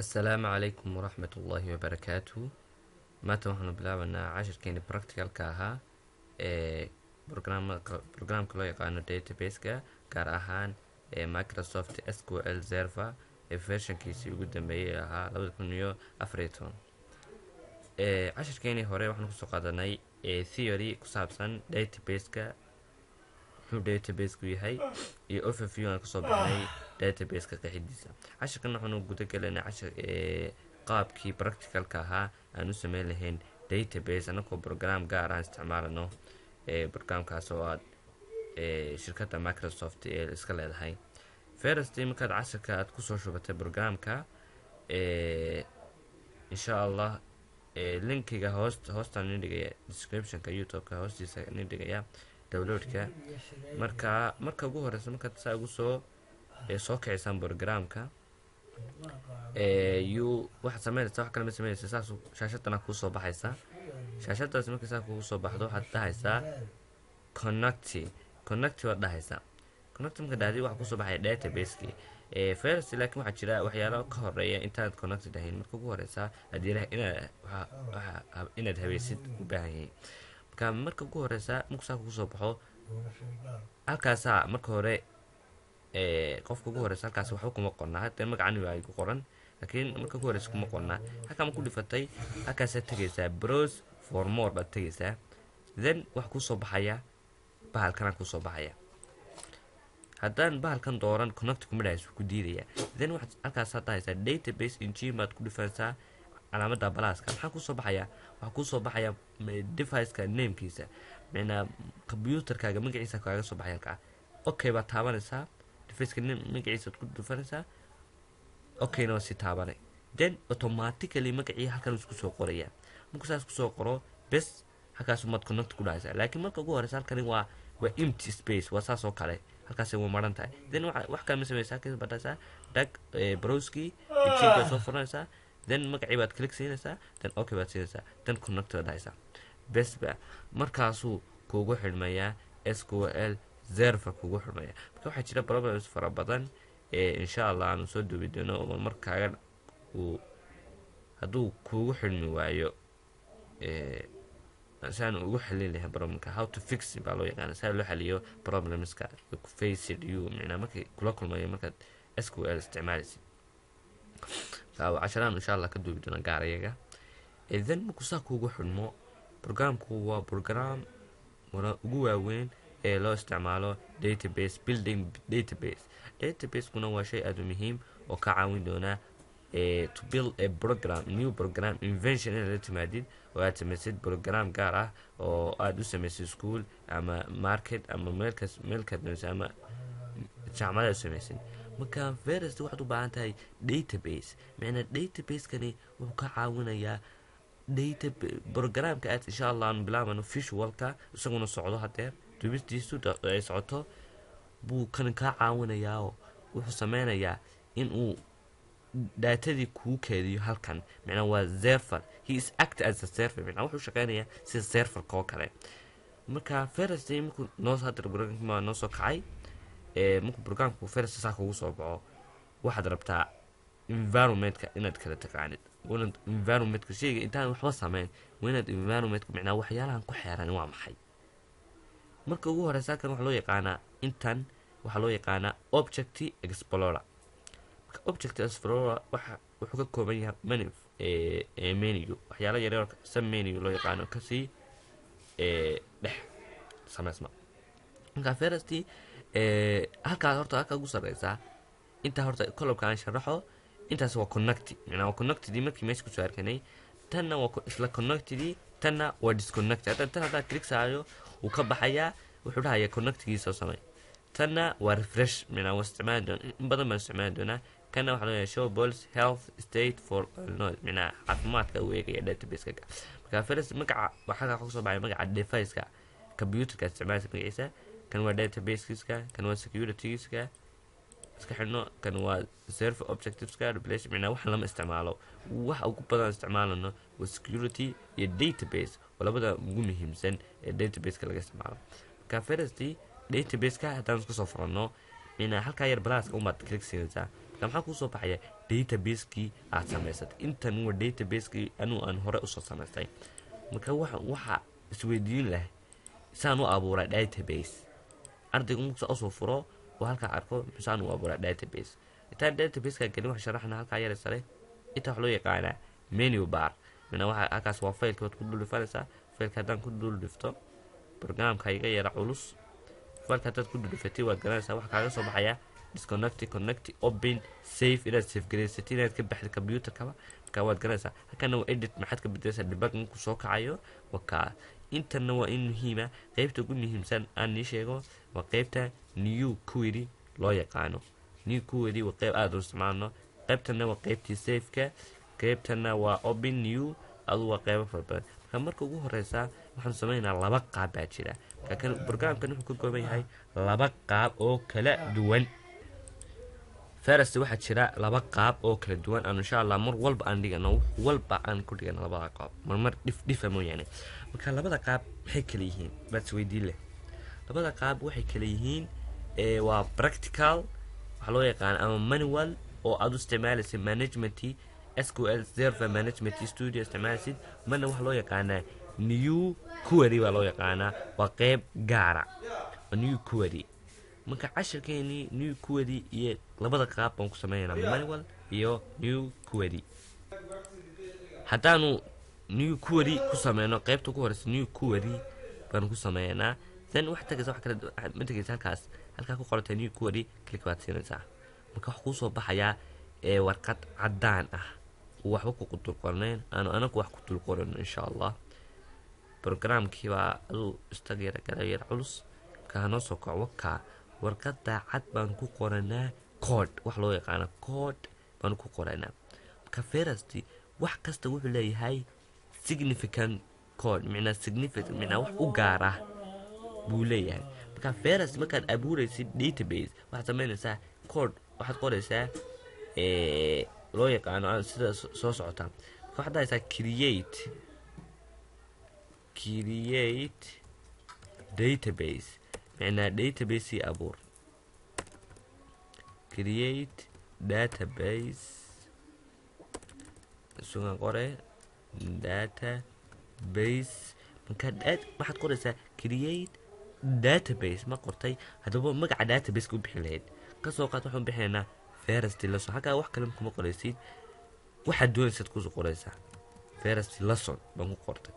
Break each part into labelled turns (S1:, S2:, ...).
S1: Asalaamu calaykum waraxmatullaahi wabarakaatu. Maanta waxaanu bilaabanaa cashirkeeni practicalka ahaa ee programka loo yaqaano database-ka, gaar ahaan ee Microsoft SQL Server ee versionkiisii ugu dambeeyay ahaa 2014. Cashirkeenii hore waxaanu kusoo qaadanay theory ku saabsan database-ka, muxuu database-ku yahay, iyo overview aan kasoo bixnay database-ka qeexidiisa. Cashirkan waxaanu guda gelaynaa cashir qaabkii practicalka ahaa aan u sameyn lahayn database, anagoo program gaar aan isticmaalano, programkaas oo aad shirkadda Microsoft ee iska leedahay. First, markaad cashirka aad kusoo shubatay programka, insha Allah linkiga hoos hoostaan nin dhigaya, descriptionka YouTube-ka hoostiisa nin dhigaya downloadka. Marka ugu horeysa, markaad saa ugu soo kicisaan programka, you waxaad sameynaysaa, wax kale ma sameynaysa, saas shaashadana kuusoo baxaysa. Shaashadaas markay saa kugu soo baxdo, waxaad dhahaysaa "connect". "Connect" baad dhahaysaa. "Connect" marka dhahdi, waxaa kusoo baxaya database-kii first. Laakiin waxaa jira waxyaalo ka horeeya intaad connect dhahayn. Marka ugu horeysa, inaad inaad habeysid u baahan yahay. Marka ugu horeysa, marku saa kugu soo baxo, halkaasaa marka hore qofka ugu horeysa halkaas waxba kuma qorna. Hadda magacani waa ku qoran, laakiin marka ugu horeysa kuma qorna. Halkaa ma ku dhifatay, halkaasaad tegaysaa, "browse for more" baad tegaysaa. Then waxa kusoo baxaya bahalkanaa kusoo baxaya. Haddaan bahalkan dooran, "connect" kuma dhahayso, ku diidaya. Then waxaad halkaasaad dhahaysaa "database engine" baad ku dhifanaysaa, calaamada pluska. Maxaa kusoo baxaya? Waxaa kusoo baxaya deviceka namekiisa, micnaa computerkaaga magaciisa kaaga soo baxaya halkaa. "Okay" baad taabanaysaa, deviceka magaciisa ku dhufanaysaa, okayna waa si taabanay. Then automatically magacii halkan isku soo qoraya. Markuu saas kusoo qoro, bes, halkaas umaad "connect" ku dhahaysaa. Laakiin marka ugu horeysa, halkani waa empty space, waa saas oo kale, halkaasi waa maran tahay. Then wax kale ma sameysa, halkaas baad dhahaysaa dhag, browsekii engine soo furanaysaa, then magacii baad click siinaysaa, then "okay" baad siinaysaa, then "connect" baad dhahaysaa. Bes ba, markaasuu kugu xidhmayaa SQL Server kugu xidhmaya. Marka waxaa jira problems fara badan ee insha Allah aanu soo duubi doono, oo markaaga uu hadduu kugu xidhmi waayo, si aan ugu xalin lahayn problemka. "How to fix" baa loo yaqaana, saa loo xaliyo problemska faced you, micnaa markay kula kulmayo markaad SQL isticmaalaysid. Casharaan insha Allah ka duubi doona gaar iyaga. Then markuu saa kugu xidhmo programku, waa program ugu waaweyn ee loo isticmaalo database building. Database database-kuna waa shay aada u muhiim oo ka caawin doona to build a program, new program invention, inaad la timaadid oo aad samaysid program gaar ah oo aada u samaysid school ama market ama meelkas meelkaad doonaysa ama jaamacad aad u samaysid. Marka first waxaad u baahan tahay database. Macnaa database-kani wuxuu ka caawinayaa data programka aad insha Allah aanu bilaabano visualka, isaguna socdo hadeer dubistiisu ay socoto, buu kan kaa caawinayaa. Oo wuxuu sameynayaa in uu datadii kuu keediyo halkan. Macnaa waa server, he is act as a server, macnaa wuxuu shaqeynayaa sida serverka oo kale. Marka first markuu noo hadda programka noo soo kacay, markuu programku first saa kugu soo baxo, waxaad rabtaa environmentka inaad kala taqaanid. Inaad environmentka sheyga intaan waxba sameyn, waa inaad environmentka, macnaa waxyaalahan ku xeeran waa maxay. Marka ugu horeysa, halkan waxaa loo yaqaanaa, intan waxaa loo yaqaanaa Object Explorer. Marka Object Explorer waxa wuxuu ka kooban yahay many menu, waxyaalo yaryar, sub menu loo yaqaano, kasii dhex samaysma. Marka first halkaa horta, halkaa ugu sareysaa intaa horta columnka aan sharaxo. Intaas waa connect, macnaa waa connectedii markii meesha kusoo arkanay. Tanna waa isla connectedii, tanna waa disconnect. Hadda tan haddaan click saayo, wuu ka baxayaa, wuxuu dhahayaa connectgii soo samey. Tanna waa refresh, macnaa waa isticmaali doona, in badan baan isticmaali doonaa. Kanna waxaa loo yahay show policy health state for no, macnaa caafimaadka uu eegaya database-ka. Marka first magaca waxaa kusoo baxay magaca device-ka computerka isticmaalaysa magaciisa. Kan waa databasekiska, kan waa securitygiska, iska xidhno. Kan waa server objectiveska replace, macnaa waxan lama isticmaalo. Waxa ugu badan isticmaalano waa security iyo database, waa labada ugu muhiimsan ee databaseka laga isticmaalo. Marka first databaseka haddaan iska soo furanno, macnaa halkaa yar pluska umaad click siinaysaa. Marka maxaa kuusoo baxaya? Database-kii aad samaysatay. Intan waa database-kii anuu aan hore usoo samaystay. Marka waxa isweydiin leh, saan u abuuraa database? Ardaygu markuusa usoo furo oo halkaa arko, saan u abuuraa database? Intaan database-ka gelin, waxa sharaxna halkaa yara sare. Inta wax loo yaqaanaa menu bar. Mina waxa halkaas waa faylka waad ku dul dhifanaysaa. Faylka haddaan ku dul dhifto, programka iga yara culus. Faylka haddaad ku dul dhifatay, waad garanaysaa waxa kaaga soo baxaya: disconnect, connect, open, save, inaad save garaysatay, inaad ka baxday computerkaba. Marka waad garanaysaa. Halkana waa edit, maxaad ka bedelaysaa? Debug markuu soo kacayo waa kaa. Intanna waa in muhiima. Qeybta ugu muhiimsan aan nii sheego waa qeybta new query loo yaqaano. New query waa qeyb aada u isticmaalno. Qeybtana waa qeybtii save-ka, qeybtana waa open, new, adu waa qeybo fara badan. Marka marka ugu horeysa waxaan sameynaa laba qaab baa jira. Marka kan programkan wuxuu ka kooban yahay laba qaab oo kala duwan. First, waxaa jira laba qaab oo kala duwan aan insha Allah mar walba aan dhigano, wax walba aan ku dhigano labada qaab, marmar dhif dhifa mooyaane. Marka labada qaab maxay kala yihiin baad isweydiin leh. Labada qaab waxay kala yihiin, waa practical waxaa loo yaqaana ama manual oo aad u isticmaalaysid management SQL Server Management Studio isticmaalaysid. Marna waxaa loo yaqaanaa new query baa loo yaqaanaa, waa qeyb gaara, waa new query. Marka cashirkeenii new query iyo labada qaab baan ku sameynaa, manual iyo new query. Haddaanu new query ku sameyno, qeybta ugu horeysa new query baanu ku sameynaa. Then waxaad tagaysa, wax kale ma tegaysa, halkaas halkaa ku qorantay new query, click baad siinaysaa. Marka wax kuusoo baxayaa ee warqad caddaan ah oo waxba ku dul qornayn, aanu anagu wax ku dul qorano insha Allah. Programkii baa aduu istag yara gala yar culus. Marka hanoo soo kaco. Wakaa warqadda cad baanu ku qoranaa code, wax loo yaqaano code baanu ku qoranaa. Marka first, wax kasta wuxuu leeyahay significant code, micnaa significant, micnaa wax u gaar ah buu leeyahay. Marka first, markaad abuuraysid database, waxaad samaynaysaa code, waxaad qoraysaa loo yaqaano sida soo socota. Marka waxaad dhahaysaa create database, micnaa database abuur, create database, sugan qore database. Marka waxaad qoraysaa create database. Ma qortay? Haddaba magaca database u bixin lahayd, kasoo qaad waxaan bixinaynaa first lesson. Halkaa wax kale kuma qoraysid, waxaad doonaysaad kusoo qoraysaa. First lesson baan ku qortay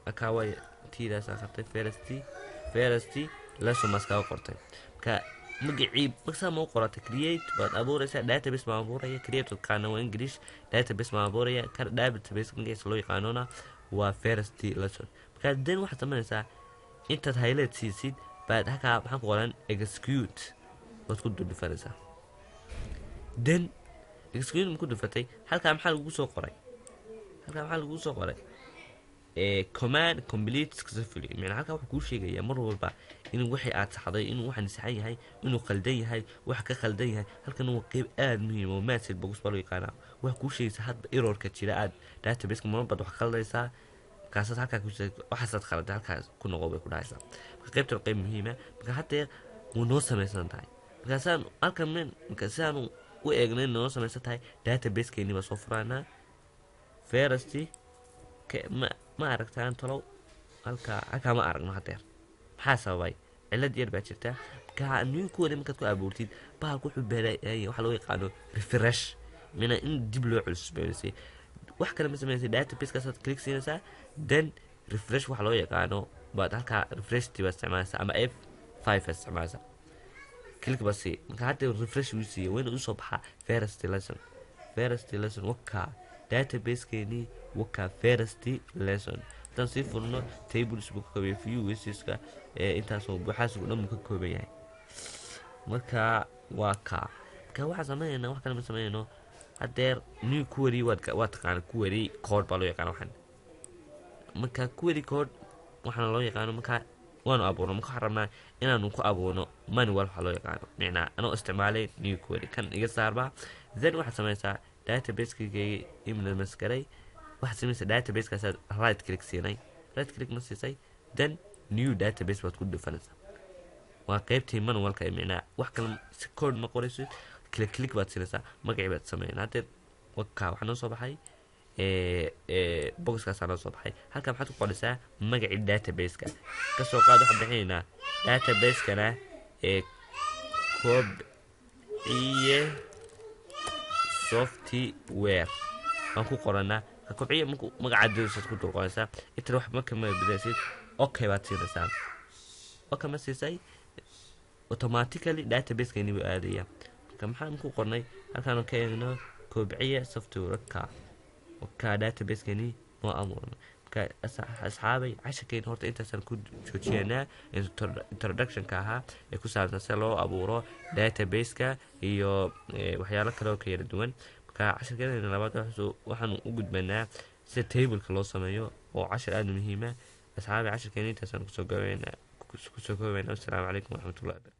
S1: halkaa, way tiidaas akhartay. First lesson baas kaga qortay. Marka magacii marsaa ma u qoratay? Create baad abuuraysaa, database baan abuuraya. Create yaqaana waa English, database baan abuuraya. Kar database magaciisa loo yaqaanona waa first lesson. Marka then waxaad samaynaysaa, intaad highlight siisid baad halkaa maxaa ku qoran execute waad ku duldhifanaysaa. Then execute ma ku dhufatay? Halkaa maxaa lagu soo qoray? Halkaa maxaa lagu soo qoray? Command complete successfully. Macnaa halkaa wuxuu kuu sheegayaa mar walba in wixii aad saxday, inuu waxaan saxan yahay, inuu khaldan yahay, wax ka khaldan yahay. Halkan waa qeyb aada muhiim oo message box baa loo yaqaanaa. Waxaa kuu sheegaysaa hadba errorka jira. Aad databaseka marbaad wax khaldaysaa, markaasaad halkaa ku waxaasaad khalday, halkaas ku noqo bay ku dhahaysaa. Marka qeybtan waa qeyb muhiima. Marka haddee wuu noo samaysan tahay. Markaasaan halkan marka sidaanu u eegnay noo samaysan tahay, databasekeeni baa soo furaanaa. First ma aragtaan talow? Halkaa ma aragno hadeer. Maxaa sababay? Cilad yar baa jirta. Marka new query markaad ku abuurtid, bahalku wuxuu beelay waxaa loo yaqaano refresh, mina in dib loo cusboonaysiy. Wax kale ma samaysay, database-kaasaad click siinaysaa, then refresh waxa loo yaqaano baad halkaa refresh baad isticmaalaysaa ama F5 baad isticmaalaysaa. Click ba sii. Marka hadda refresh wuu siiyey, wayna usoo baxaa first lesson. First lesson wakaa, database-keenii wakaa, first lesson. Haddaan sii furno, tables buu ka kooban yahay, viewska ee intaasoo waxaas oo dhan buu ka kooban yahay. Marka waa kaa. Marka waxaan sameynaynaa, wax kale ma sameynayno haddeer. New query waad waa taqaana, query code baa loo yaqaana waxaan. Marka query code waxaana loo yaqaano, marka waanu abuurno. Marka waxaan rabnaa inaanu ku abuurno manual waxaa loo yaqaano, micnaa anoo isticmaalay new query. Kan iga saarbaa. Then waxaad samaysaa database-kayga imnas garay. Waxaad samaysaa database-kaasaad right click siinay. Right click ma siisay? Then new database baad ku dhufanaysaa. Waa qeybtii manualka, micnaa wax kale si code ma qoraysid. Click click baad siinaysaa, magacii baad sameynaa. Haddeer waka waxaa noo soo baxay boxkaasaa noo soo baxay. Halkan maxaad ku qoraysaa? Magacii database-ka. Kasoo qaad waxaan bixinaynaa database-kana ee Kobciye Software baan ku qoranaa. Ka Kobciye marku magaca doonaysaad ku dul qoraysaa. Intan wax marka ma bedaysid, okay baad siinaysaa. Okay ma siisay, automatically database-kani buu aadaya. Marka maxaan ku qornay? Halkaan ka eegno Kobciye Software ka database-kani noo abuurno. Marka asxaabay, casharkeena horta intaasaan ku joojiyanaa, introductionka ahaa ee ku saabsan sida loo abuuro database-ka iyo waxyaalo kale oo ka yara duwan. Marka casharkeena labaad waxaanu u gudbanaa sida tableka loo sameeyo, oo cashar aada u muhiima. Asxaabay, casharkeena intaasaan kusoo koobaynaa. Wassalaamu calaykum waraxmatullahi.